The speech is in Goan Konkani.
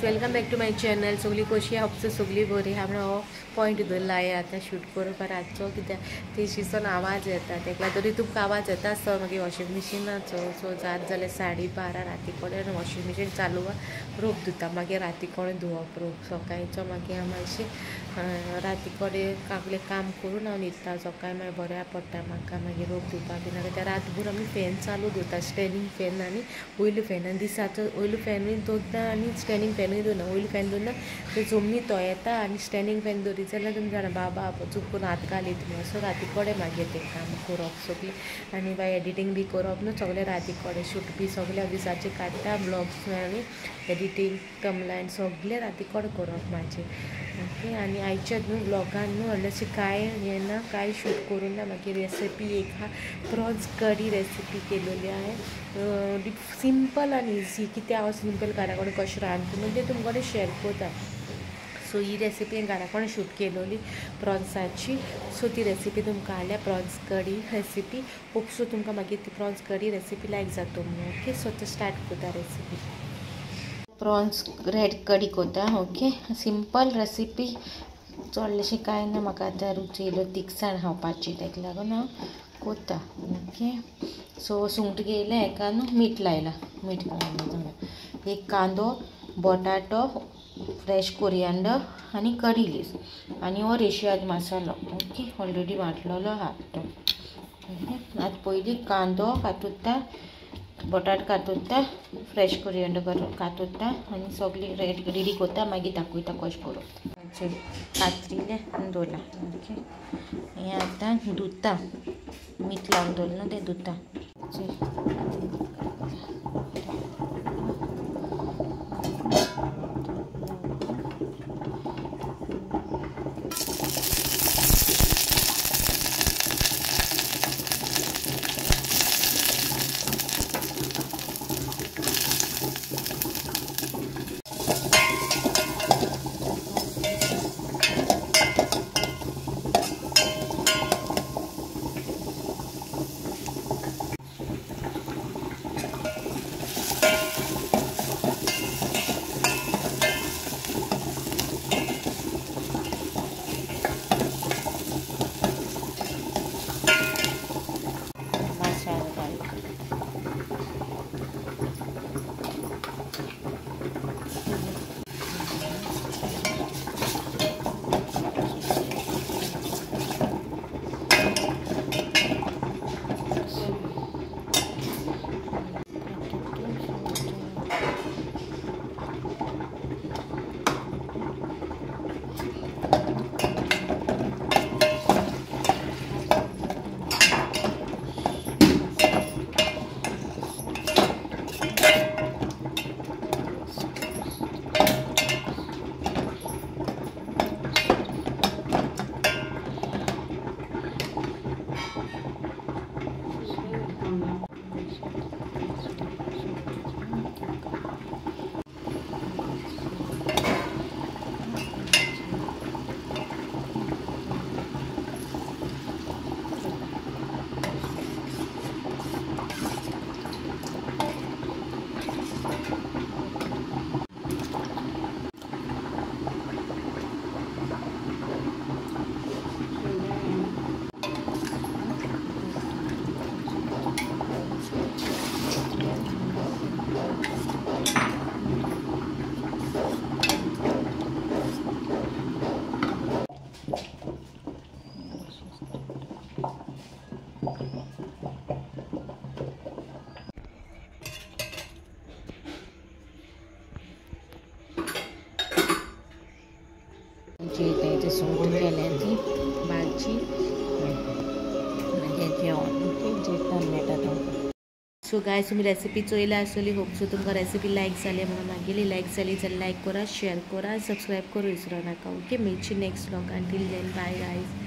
Welcome back to my channel. सगळी कशी हापसो सगळी बरी. हांवें हो पॉयंट दवरला हांवें आतां शूट करपाक रातचो, कित्याक तेशीचो आवाज येता तेका लागून तरी तुमकां आवाज येता आसतो मागीर वॉशिंग मशिनाचो. सो जात जाल्यार 12:30 राती कडेन वॉशिंग मशीन चालू आहा, रोप धुता मागीर राती कडेन धुवप रोप सकाळचो. मागीर हांव मातशें राती कडेन आपलें काम करून हांव न्हिदता. सकाळी मागीर बऱ्या पडटा म्हाका मागीर रोप धुवपाक बी ना. कित्याक रातभर आमी फॅन चालू दवरता, स्टँडींग फॅन आनी वयलो फॅन. आनी दिसाचो वयलो फॅनूय दवरता आनी स्टँडींग फॅनूय दवरना. वयलो फॅन दवरना ते जमनी तो येता आनी स्टँडींग फॅन दवरीत जाल्यार तुमी जाणा बाबा चुकून हात घालीत म्हणून. सो राती कडेन मागीर तें काम करप सगळें आनी बाय एडिटींग बी करप न्हू सगळें राती कडेन. शूट बी सगळें दिसाचें काडटा, ब्लॉग्स आनी एडिटींग तमलायन सगळें राती कडेन करप म्हाजें. ओके. आनी आयच्या न्हू ब्लॉगान न्हू व्हडलेंशें कांय हें ना, कांय शूट करूं ना. मागीर रेसिपी एक आहा, प्रॉन्स करी रेसिपी केलेली हांवें. सिंपल आनी इजी, कितें हांव सिंपल घरा कडेन कशें रांदता न्हू तें तुमकां कडेन शेअर करता. सो ही रेसिपी हांवें घरा कडेन शूट केलोली प्रॉन्साची. सो ती रेसिपी तुमकां हाडल्या, prawns curry recipe. Hope so तुमकां मागीर ती प्रॉन्स करी रेसिपी लायक जाता म्हणून. ओके. सो तो स्टार्ट करता रेसिपी. प्रॉन्स रेड कडी करता. ओके. सिंपल रेसिपी, चडशें कांय ना. म्हाका आतां रुची येयलो तिखसाण खावपाची, ताका लागून हांव करता. ओके. सो सुंगट घेयलें, हेका न्हू मीठ लायलां, मीठ लायलां, एक कांदो, बटाटो, फ्रेश कोरियांडर आनी कडी लीव्स आनी हो रेशियाद मसालो. ओके. ऑलरेडी वांटलेलो आहा तो. ओके. आतां पयलीं कांदो कातुता, बटाट कातुता, फ्रेश कोरियांडर कातुता आनी सगळी रेडी करता. मागीर दाखयता कशें करप. कातरिल्लें दवरलां. ओके. हें आतां धुता, मीठ लावन दवरलां न्हू तें धुता. जें सुंगट केलें ती भाजी मागीर जेवण. ओके. जेवतां मेळटा तुमकां. सो गायज तुमी रेसिपी चोयल्या आसतली. होप सो तुमकां रेसिपी लायक जाली म्हणून. मागीर लायक जाली जाल्यार लायक करा, शेअर करा, सबस्क्रायब करूं विसरो नाका. ओके. मेळची next व्लॉगान. Till then bye guys.